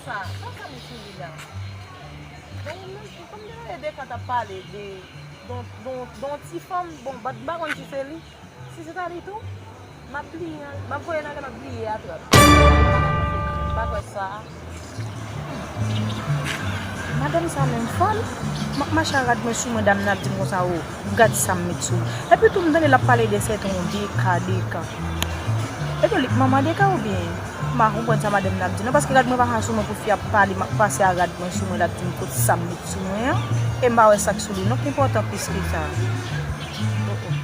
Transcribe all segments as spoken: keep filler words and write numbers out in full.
Sa, sa sa m sou li la? Bon, m, m konn gen de ka t ap pale de, don, don, don ti fanm, bon, bat m pa konn si se li. Si se ta li tou, m ap bliye, m ap voye l ale, m ap bliye a trap. M pa kwè sa. Madanm sa menm fòl. M ap mache a rad mwen sou mwen, dam nan ap di m konsa, o, gad sa m met sou ou. Epi tou, m tande l ap pale de sèten yon de ka, de ka. Epi li k manman de ka oubyen? M pa konprann sa madanm nan ap di non, paske rad mwen pa ka sou mwen pou fi ap pale, m ap pase a rad mwen sou mwen, l ap di m kot sa m met sou mwen an, e m pa wè sa k sou li non k enpòtan plis ke sa. Oh, oh.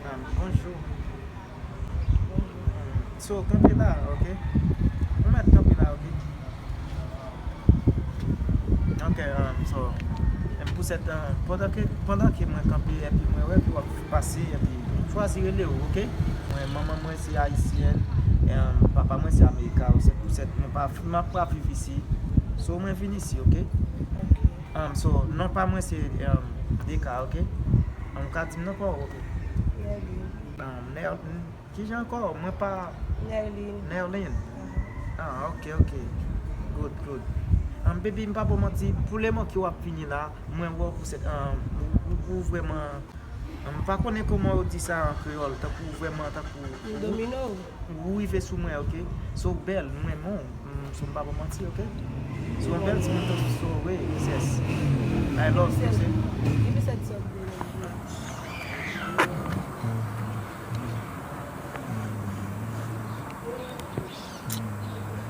Um, bonjou. So, kanpe la, ok? Ou mèt kanpe la, ok? Ok, um, so, um, pou sèt, um, pandan ke, pandan ke mwen kanpe, epi mwen wè ke w ap pase, epi m chwazi rele w, ok? Mwen, manman mwen se ayisyèn, um, papa mwen se Amerika, se pou sèt, mwen pa, mwen pa viv isi. So, mwen vin isi, ok? Um, so, non pa mwen se, um, Deka, ok? Ou ka di m non pa w, ok? Nerlin. Ah, Ner-, kijan ankò? Mwen pa Nerlin. Nerlin? Ah, ok, ok. Good, good. Ah, baby, m pa ba w manti, pou le moman ke w ap vini la, mwen wè w pou sèt, ah, ou, ou, ou vrèman, ah, m pa konnen kòman yo di sa an kreyòl, tankou vrèman, tankou ou domine w. Ou rive sou mwen, ok? So bèl, mwen renmen w. Mm, so m pa ba w manti, ok? So yon bèl timoun tankou so, wi, yes. I love you, see? Li pi sèt sòt de lòt jou.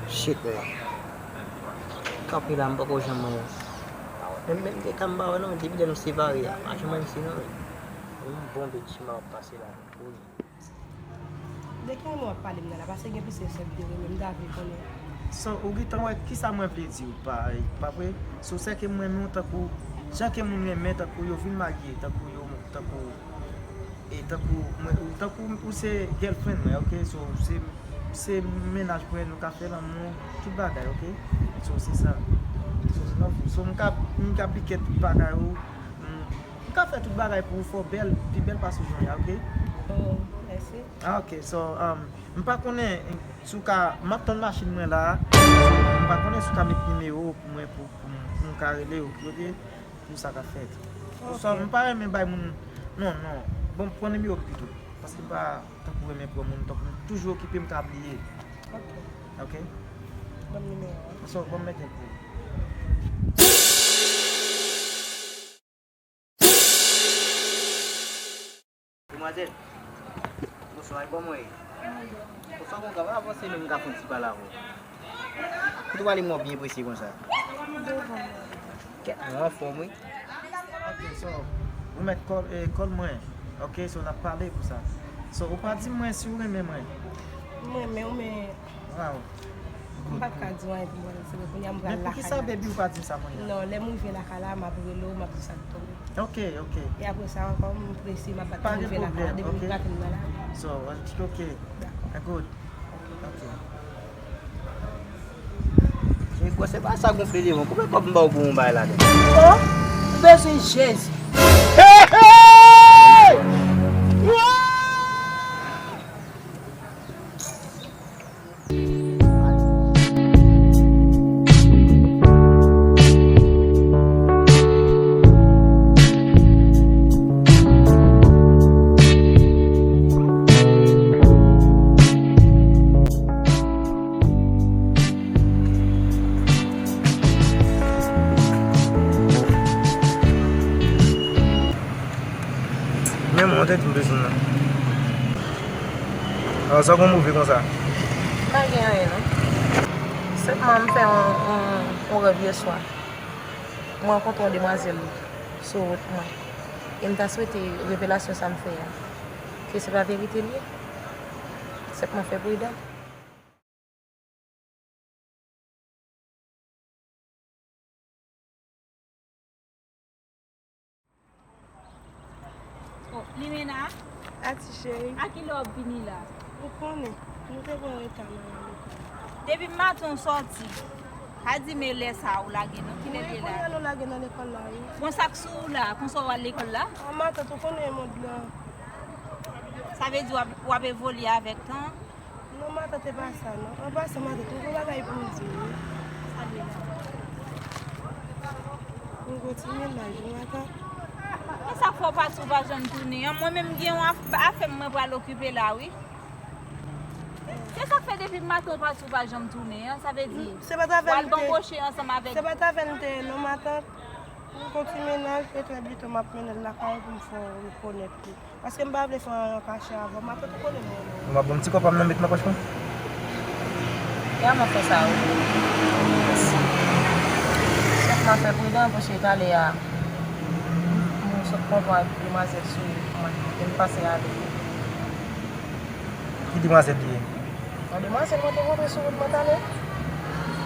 Shit, bro. Kanpe la, m poko janm wè. Menm, menm de ka m pa wè non, depi lè nou separe a, pa janm wè misye non. Yon bon bitch m ap pase la. De ki moun w ap pale m nan la? Paske gen plizyè sè m te renmen, m ta vle konnen. So, ou gentan wè kisa mwen vle di w, pa, pa vre? So, sè ke m renmen w tankou, jan ke moun renmen, tankou yo vin marye, tankou yo, tankou, e tankou, mwen, ou, tankou ou se girlfriend mwen, ok? So, ou se, se mennaj mwen, nou ka fè lanmou, tout bagay, ok? So, se sa. So, m nan, so, m ka, m ka pike tout bagay ou, m, m ka fè tout bagay pou ou, fè w bèl, pi bèl pase jan w ye a, ok? Oh, mèsi. Ah, ok, so, um, m pa konnen si w ka, m ap tann machin mwen la, m pa konnen si w ka met nimewo w pou mwen, pou, pou m, pou m ka rele w, pou, pou sa ka fèt. Ok. So, m pa renmen bay moun, non, non, bon, pran nimewo m pito, paske m pa tankou renmen pran moun, tankou m toujou okipe, m ka bliye. Ok. Ok? Ban m nimewo a. So, ban m mete l pou ou. Demwazèl, bonswa, e kòman w ye? Bonswa, kòman w ye? Avanse menm, m ka fè yon ti pale avè w. Kote w ale, mwen byen prese konsa. Kèt, mwen anfòm, wi. Ok, so, ou mèt kòl, eh, kòl mwen. Ok, so, n ap pale pou sa. So, ou pa di mwen si w renmen mwen. M renmen w, men Waw. M p ap ka di w anyen pou mwen, se kounye a m pral lakay la. Men poukisa, baby, ou pa di m sa kounye a? Non, lè m rive lakay la, m ap rele w, m ap di w sa k tonbe. Ok, ok. E apre sa ankò, m prese, m ap bat pou m rive lakay la. Pa gen pwoblèm, ok. Depi m rive, m ap rele w. So, ok. Dakò. Good. Ok. Nèg, se pa sa gonfle devan. Konbyen kòb m ba w pou yon bagay ladan? Oh, m bezwen Jezi. Hey, hey! Wow! Men mwen te di m bezwen nan. Alò, sa w konn move konsa? Pa gen anyen, non. Senpman, m fè yon, yon, yon rèv yè swa. Mwen rankontre yon demwazèl sou wout mwen. E m ta swete revelasyon sa m fè a, ke se pa verite l ye. Senpman fè pridan. Ati cheri. A ki lè w ap vini la? Ou konnen, nou te pran reta nan lekòl. Depi maten w sòti, pa di men lè sa a ou lage non, ki lè l ye la? Wi, kounye a nou lage nan lekòl la, wi. Bon, sa k sou ou la, konsa w al lekòl la? A, matant, ou konnen mond lan. Sa vle di w ap, w ap evolye avèk tan? Non, matant, e pa sa, non. An pasan, matant, m gen yon bagay pou m di w, wi. Sa l ye la? M gen yon ti mennaj, wi, matant. E sa k fè w pati, w pa janm tounen an? Mwen menm, m gen yon af-, afè m mwen pral okipe la, wi. Se sa k fè depi maten w pati, w pa janm tounen an. Sa vle di, w al banboche ansanm avèk. Se pa t avè l m te ye, non, matant. M gen yon ti mennaj, e trè byento m ap mennen l lakay pou m fè w rekonèt li. Paske m pa vle fè anyen an kache avè w. Matant, ou konnen mwen renmen w. M ap ban m ti kòb pa m nan met nan pòch mwen. Ya, m ap fè sa, wi. Mèsi. Sèlman fè pridan, paske talè a, m sot konprann demwazèl sou mwen, e m pase avè l. Ki demwazèl li ye? Yon demwazèl mwen te rankontre sou wout mwen talè.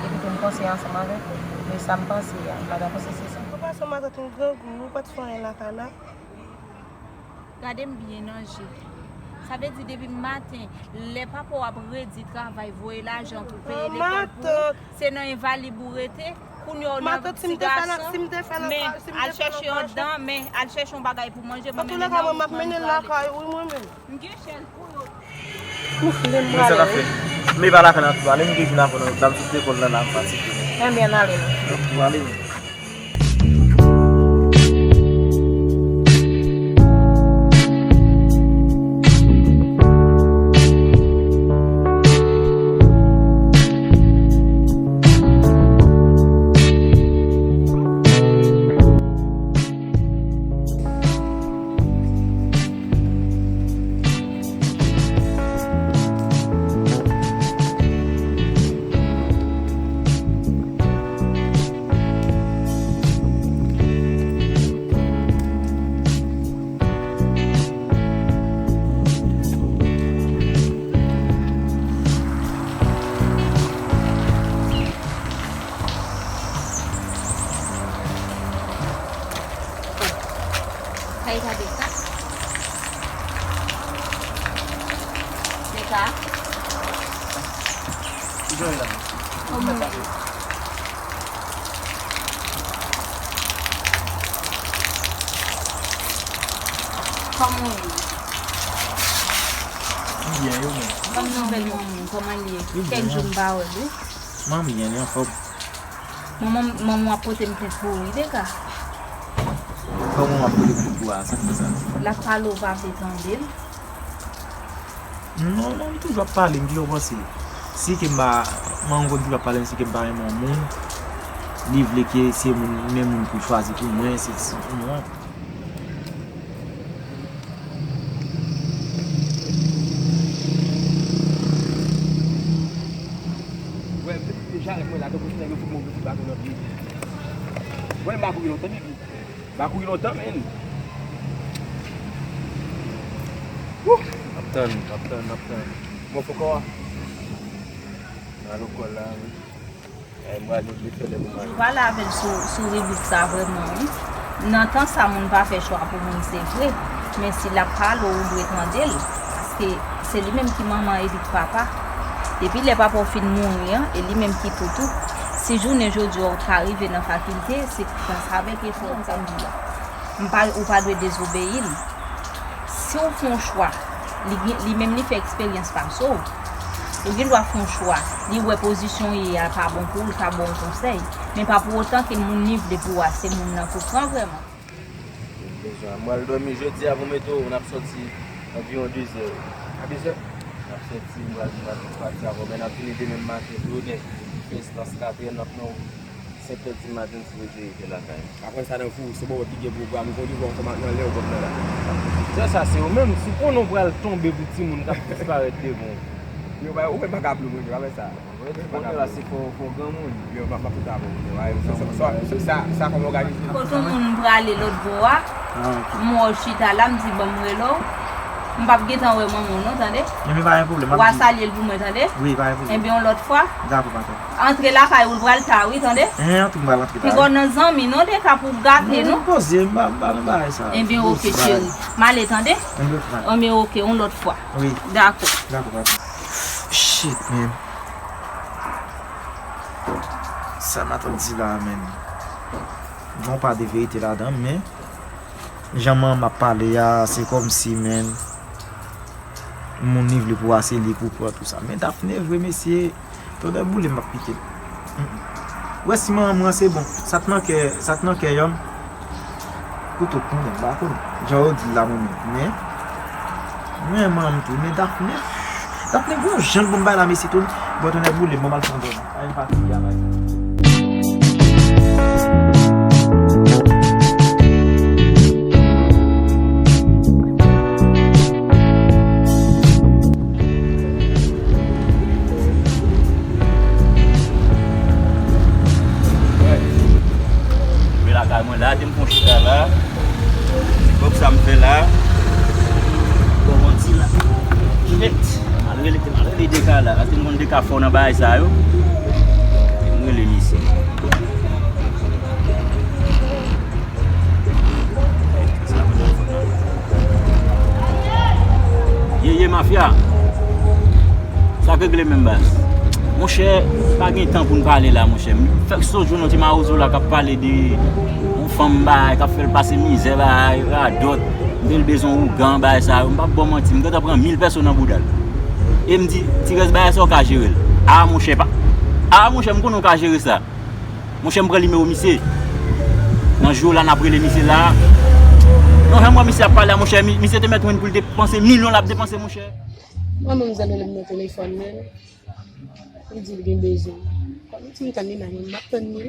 Epi tou m panse ansanm avèk ou. Men sa m panse a, m pa ta panse se sa. An pasan, matant, ou grangou, ou pa t fè anyen lakay la. Gade m byen nan je. Sa vle di depi maten, lè papa w ap redi travay, voye lajan pou peye lekòl pou ou, se nan envalib ou rete. Kounye a w nan ti gason, men al chèche yon dan, men al chèche yon bagay pou manje, mwen menm nan wout mwen prale. M gen chèz pou yo. Ouf, men m prale wi. Men pa lakay nan tou, ale m gen vin avan nan, dam sot lekòl la, la m fatige. Ebyen, n ale non. Ok, ale. Kay pa de sa. De sa. Kòman? Kòman w ye? M byen, e ou menm? Ban m nouvèl manman w, kòman l ye? Kèk jou m pa wè l wi. Manman m byen, li anfòm. Manman, manman w ap pote m plent pou ou wi, Deka. Kòman w ap pote plent pou a? Sa k fè sa? L ap pale w pa vle tande l. Non, non, m toujou ap pale, m toujou panse. Si ke m pa, manman m konn toujou ap pale m, si ke m pa renmen yon moun, li vle ke se moun, menm moun pou l chwazi pou mwen, se, se pou mwen. Wè, m te jarèt mwen la, tankou se nèg yo fout mwen yon ti baton nan pye. Wè, m pa kouri lontan, nèg. M pa kouri lontan, menn. Wouh! M ap tann, m ap tann, m ap tann. Bon, fò kò a. Nan lokòl la, wi. Ay, mwen, nou vle fè lè pou mwen. Ou pale avè l sou, sou ribrik sa vrèman, wi. Nan tan sa, moun pa fè chwa pou moun, se vre. Men si l ap pale w, ou dwe tande l. Paske se li menm ki manman epi k papa. Depi lè papa w fin mouri an, e li menm ki pou tout. Si jounen jodi a w ta rive nan fakilte, se gras avèk efò w, sa m di la. M pa, ou pa dwe dezobeyi l. Si w fè yon chwa, li, li menm li fè eksperyans pase w. Ou gen dwa fè yon chwa, li wè pozisyon w ye a pa bon pou ou, l ka ba w yon konsèy. Men pa pou otan ke moun li vle pou ou a, se moun nan pou pran vrèman. Bezwen. M pral dòmi jodi a pou mete w, n ap sòti anviwon de zè. A de zè? N ap sòti, m pral, m pral pati avè w, men n ap vini demen maten bonè. Fè enstans katrè, n ap nan senk è di maten, si Bondye vle, lakay. Apre sa, nan kou, se bon, ki gen pwogram, ou konn di bon, kòman nan lè ou konn nan la. Sè sa, se ou menm, si w konnen w pral tonbe pou timoun k ap disparèt devan w. Yo, ou menm pa ka ploube, ou pa fè sa. Kote la se fò, fò granmoun. Yo, m ap, m ap tout avè w. Sa, sa, sa, sa, sa kòman òganize? Kote moun prale lòt bò a. Ah, ok. M wè w chita la, m di, "Ban m rele w." M p ap gentan wè manman w non, tande. Ebyen, pa gen pwoblèm, m ap di. W a salye l pou mwen, tande. Wi, pa gen pwoblèm. Ebyen, yon lòt fwa. Dakò, patwon. Antre lakay ou, l pral ta, wi, tande. Enhen, antre m pral antre ta. Piga w nan zanmi non, Deka, pou gate nou. Non, poze, m pa, m pa nan bagay sa. Ebyen, oke, cheri. M ale, tande. Yon lòt fwa. Ebyen, oke, yon lòt fwa. Wi. Dakò. Dakò, patwon. Shit, man. Sa m ap di la, man. Gon pa de verite ladan, men jan manman m ap pale a, se kòmsi, man, moun li vle pou ase li pou pran tou sa. Men Daphné vre, mesye, tonnè boule m ap kite l. Mm, mm. Ou wè si manman m ranse, bon, sa k nan kè, sa k nan kè yonm, kote w konnen, m pa konnen. Jan yo di l la, mwen menm. Men, mwen manman m tou, men Daphné, Daphné gon jan l bon bay la, mesye, tou. Bon, tonnè boule m, bon, m al pran dòmi. Ay, m fatige a, bay. Mwen lakay mwen la, te m fon chita la. Ti kòb sa m fè la. Bon, manti la. Shit. Al rele, al rele Deka la. Paske m konn Deka fò nan bagay sa yo. M rele misye. Ye, ye, mafya. Sa k regle menm baz. Monchè, pa gen tan pou n pale la, monchè. Fèk sot jwenn yon ti mawozo la k ap pale de yon fanm bay, k ap fè l pase mizè bay, radòt. M te bezwen ougan bay sa yo. M p ap ba w manti, m gentan pran mil pèso nan bouda l. E m di, ti rès bagay sa w ka jere l. A, monchè, pa. A, monchè, m konnen w ka jere sa. Monchè, m pran nimewo misye. Nan jou la, n ap rele misye la. Non, jan m wè misye ap pale a, monchè, mi-, misye te mèt jwenn pou l depanse milyon l ap depanse, monchè. Mwen menm, zèl rele m nan telefòn, men li di l gen bezwen. Kòm li di m tann li la, men m ap tann li.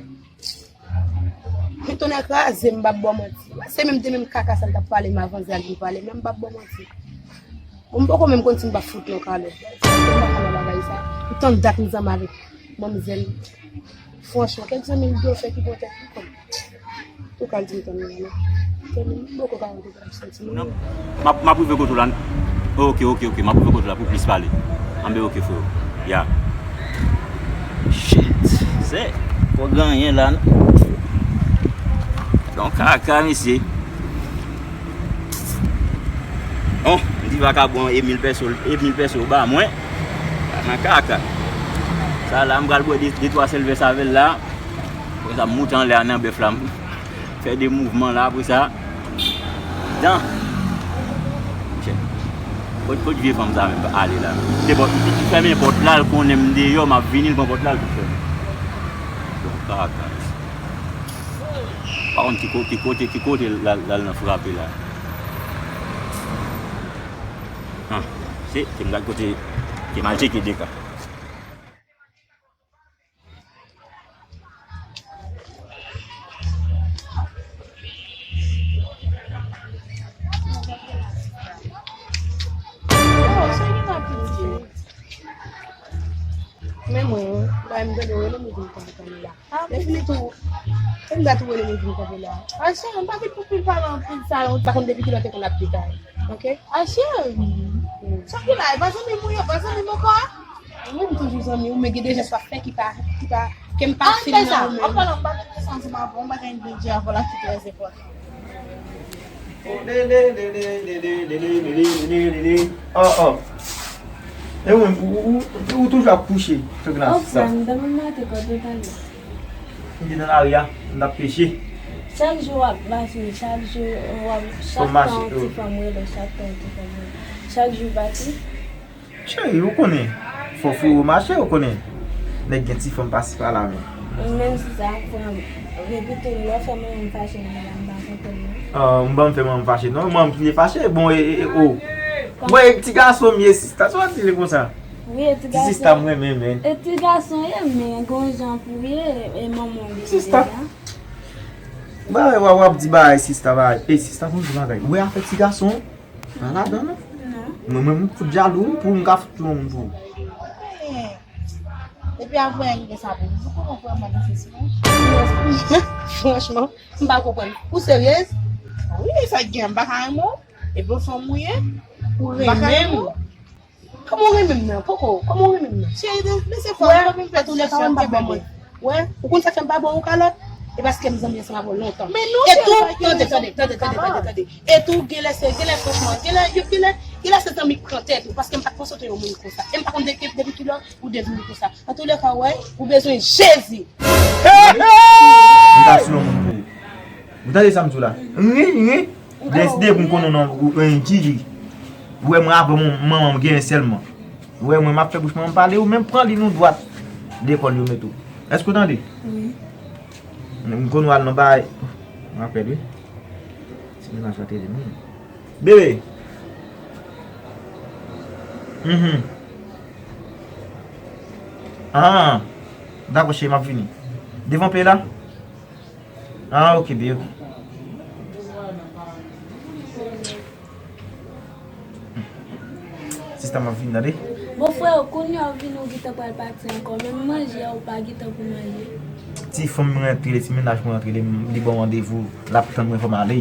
Men tonnè kraze m, m p ap ba w manti. Se menm de menm kaka sa l t ap pale m avan zèl vin pale m nan, m p ap ba w manti. Bon, m poko menm konn si m p ap fout nan kalòt. M pa konn nan bagay sa. M tann dat m zanmi avèk manmzèl. Franchman, kèk zanmi m dwe fè ki pran tèt li kòm. Tou ka l di m tann li la non. Tann li, m poko ka rantre nan santi m. Non. M ap, m ap rive kote w la. Oke, oke, oke. M ap rive kote w la pou plis pale. Anben, oke, freo. Ya. Shit. Se. Poko gen anyen la non. Donk, kaka, mesye. Bon, m di vakabon e mil pèso, e mil pèso ba mwen. Nan kaka. Sa la, m pral bwè de, de twa sèl vès avè l la. Apre sa, m moute anlè a nan bèf la. M fè de mouvman la, apre sa. Dan. Monchè. Kot, kot vye fanm sa menm ale la? Li te bò, li fèmen pòt la, l konnen m deyò, m ap vini, l pran pòt la, l tou fèmen. Bon, kaka. Pa konn ki ko-, ki kote, ki kote l al, l al nan frape la. Ah, se, ke m gad kote, ke m al tcheke Deka. Oh, sa gen nan pil vye. Men mwen, wi, m tande w rele m, m vin kanpe kanpe la. Ah. Lè fini tou, e m dat ou rele m, m vin kanpe la. A cheri, m pa vin pou pil pale anpil sa yo. Pa konn depi kilè te konn ap detay. Oke? A cheri, sa ki la, e pa zanmi m ou ye, pa zanmi m ankò? Mwen, m toujou zanmi w, men gen de jès w ap fè ki pa, ki pa, ke m pa fin nan ou menm. An palan, m pa vin santi m avè w, m pa gen de di avè w la ki trè enpòtan. Oh, oh. E ou menm, ou, ou, ou toujou ap kouche sou glas sa. Frè m, dòmi maten kote w t ale? M te nan lari a, m t ap peche. Chak jou w ap mache, chak jou w ap, chak tan yon ti fanm rele, chak tan yon ti fanm rele. Chak jou w pati? Cheri, ou konnen, fò frero mache, ou konnen. Nèg gen ti fanm pasi pa la, men. Menm si sa, frè m, epi tou, lè w fè manman m fache nan la, m pa kontan non. Ah, m pa fè manman m fache non, manman m ki te fache, bon, e, e, e, oh. Bon, e ti gason m ye, sista, sa w ap di li konsa? Wi, e ti gason. Ti sista m renmen, men. E ti gason ye, men gon jan pou ye, e manman w li ye deja. Bagay, w ap, w ap di bagay, sista, bagay. E sista, konn di bagay. Ou wè afè ti gason? Pa ladan non. Non. Mwen, mwen, m fout jalou wi, pou m ka fout yon moun pou ou. Epi apre, m gen sa pou m di, kòman pou manifesman? Franchman, m pa konprann. Ou seryez? Wi, sa k gen, m pa ka renmen w. Epi yon fanm ou ye? Ou renmen m? Kòman ou renmen m nan? Poko, kòman ou renmen m nan? Cheri, de, de se fò, wè, an tou lè ka, wè, m pa bon mwen. Wè, ou konn sa k fè m pa bon ou kalòt? E paske m zanmi ansanm avè w lontan. Men non, cheri, pa gen rezon pou m pa kapab. E tou, tande, tande, tande, tande, tande. E tou, genlè se, genlè franchman, genlè, yo, genlè, genlè se zanmi k pran tèt ou, paske m pa t panse w te yon moun konsa. E m pa konn depi, depi kilè ou devni konsa. An tou lè ka, wè, ou bezwen Jezi. M ta sou yon moun vre. Ou tande sa m di w la? Ri, ri. Deside pou m konnen non, ou, ou, Djidji. Ou wè mwen avè w, manman m genyen sèlman. Ou wè mwen, m ap fè bouch mwen, m pale, ou menm pran liy nou dwat. Lekòl yo met ou. Èske w tande? Wi. M konnen w al nan bagay. M rapèl, wi. Ti mennaj la te di m. Bebe. Mhm. Ah. Dakò, cheri, m ap vini. Devan peye la? Ah, ok, bebe, ok. Sista, m ap vin, tande? Bon, frè, kounye a w vini, ou gentan pral pati ankò. Menm manje a, ou pa gentan pou manje. Ti fanm mwen rantre, ti mennaj mwen rantre, li, li ban w randevou, l ap tann mwen, fò m ale.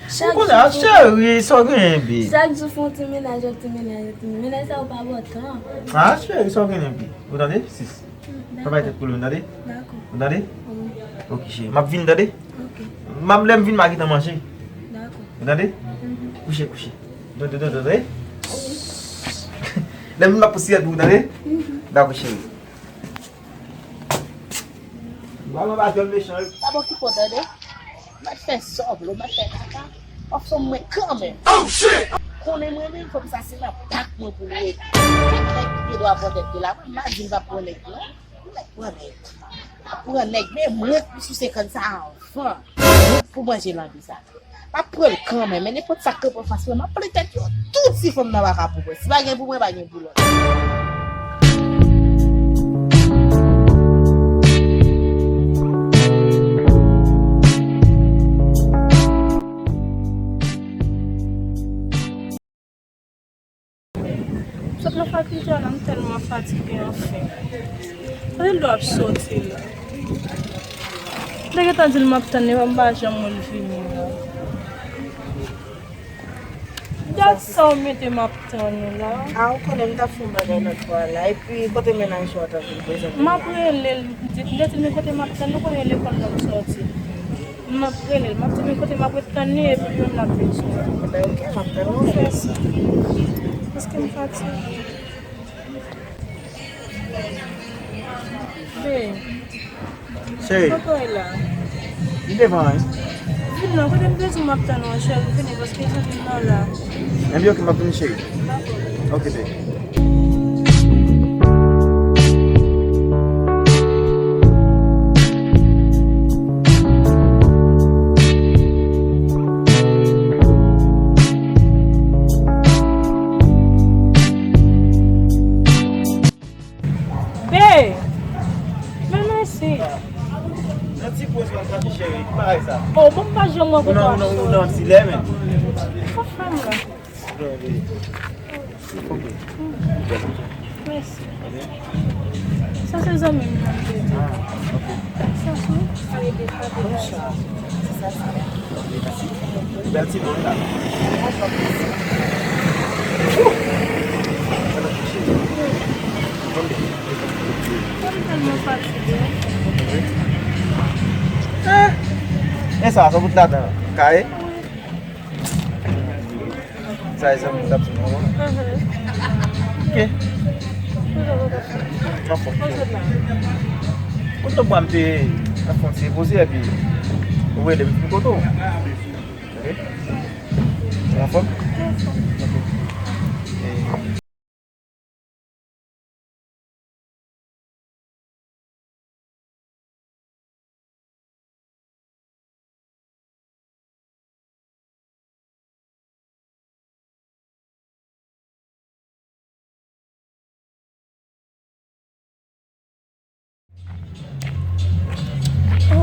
Ou konnen, cheri, sa w genyen, bi? Chak jou fè yon ti mennaj, yon ti mennaj, yon ti mennaj. Mennaj sa yo pa bon tan. Ah, cheri, sa w genyen, bi? Ou tande, sis? Dakò. Pa bay tèt pwoblèm, tande? Dakò. Ou tande? Wi. Ok, cheri. M ap vin, tande? Ok. M ap, lè m vin, m a gentan manje. Dakò. Ou tande? Mhm. Kouche, kouche. Tande, tande, tande. Lè m vin, m ap pran sigarèt pou ou, tande? Mhm. Dakò, cheri. Ba mwen pa jwenn mechan, wi. Pa bon ki po, tande? M ap fè sòvlo, m ap fè kaka. W ap fè mwen kanmenm. Oh, shit! Konnen mwen menm, fò m sa se nan pak mwen pou lwe. Kèk nèg ki gen dwa pran nèg de la, mwen m a di l pa pran nèg non. Nèg pran nèg. Ap pran nèg, men mwen pou sou senkant sa anvan. Mwen pou manje lanbi sa. M ap pran l kanmenm, men nenpòt sa k kanpe anfas mwen, m ap plen tèt yo. Tout si fanm nan pa ka pou mwen. Si pa gen pou mwen, pa gen pou lòt. Sot nan fakilte a la, m tèlman fatige, anfen. Kote l dwe ap soti la? M te gentan di l m ap tann li, m pa janm wè l vini la. Gad sa w mete m ap tann ou la. A, ou konnen m t ap fè yon bagay lòt bò a la. Epi, kote mennaj ou a t ap vin prezante m la? M ap rele l, m te di l, men kote m ap tann, ou konnen lekòl nan m sòti. M ap rele l, m ap di, men kote m ap ret tann li, epi li menm l ap vin sou mwen. Ebyen, ok, m ap tann ou. Fè sa. Paske m fatige. Babe. Cheri. Kote w ye la? Li devan, wi. Vin non, kote m te di w m ap tann ou an, cheri, vini, paske zanmi m nan la. Ebyen, ok, m ap vini, cheri. Dakò. Ok, babe. Babe! Men mèsi. Yon ti poz mwen santi, cheri. Ki bagay sa? Oh, bon, m pa janm wè ou nan, ou nan, ou nan ti lè, men. Sa fè m la. Ok. Mèsi. Sa se zanmi m nan m te di. Ah, ok. Sa sou? Bèl ti moun sa. Mwen tèlman fatige. Eh! E sa, sa bout ladan. Kaye? Sa e zanmi m t ap di m, non? Mhm. Ok. Anfòm. Kote w pral te anfòm, se poze epi ou rele m vin kote w. Ok? Ou anfòm? Ok. E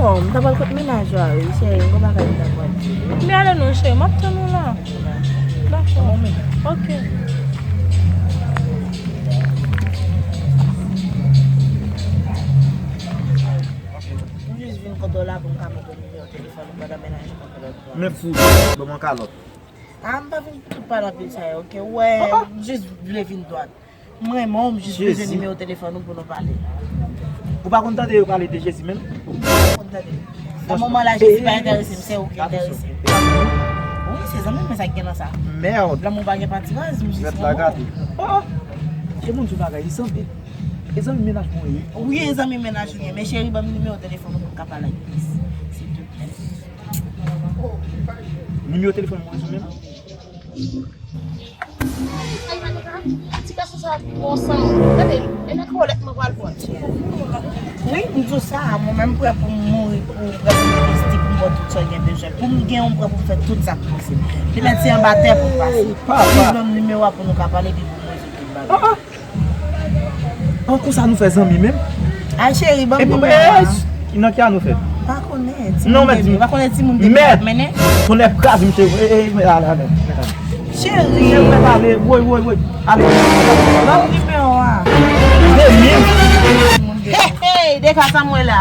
Oh, m ta pral kot mennaj ou a, wi, cheri, m gon bagay m ta pral di. Men ale non, cheri, m ap tann ou la. Dakò. Ok. M jis vin kote w la pou m ka montre w nimewo telefòn ou pandan mennaj ou pa fè lòt bò. Men fou, ban m yon kalòt. Ah, m pa vin pou tout pale anpil sa yo, oke? Wè, m jis vle vin dwat. M renmen w, m jis bezwen nimewo telefòn ou pou nou pale. Ou pa konn tande yo pale de Jezi menm? Nan moman la, Jezi pa enterese m, se ou ki enterese m. Wi, se zanmi mwen sa ki gen nan sa. Mèd. Lanmou pa gen pati raz, m jis renmen w. Oh, oh. Ke moun di bagay, e zanmi, e zanmi mennaj mwen ye. Wi, e zanmi mennaj ou ye, men cheri, ban m nimewo telefòn ou pou m ka pale ak plis, silvouplè. Nimewo telefòn mwen sou menm? Ti gason sa bon san. Gade, e nan twalèt mwen pral pran. Wi, m di w sa, mwen menm m prè pou m mouri, pou m prè pou m envesti, pou m pran tout sa w gen bezwen. Pou m gen yon, m prè pou m fè tout sa k posib. Li mèt se anba tè pou m pase. Jis ban m nimewo a pou nou ka pale, epi pou m rezoud tout bagay. An konsa nou fè zanmi menm? Ay cheri, ban m nimewo a. Nan ki a nou fè? Pa konnen, timoun bebe. Pa konnen timoun bebe k ap mennen. Tonnè kraze m cheri. E, e, ale, ale. Cheri. Cheri, mèt ale. Woy, woy, woy. Ale. Ban m nimewo a. Hey, hey, de ka sa m wè la.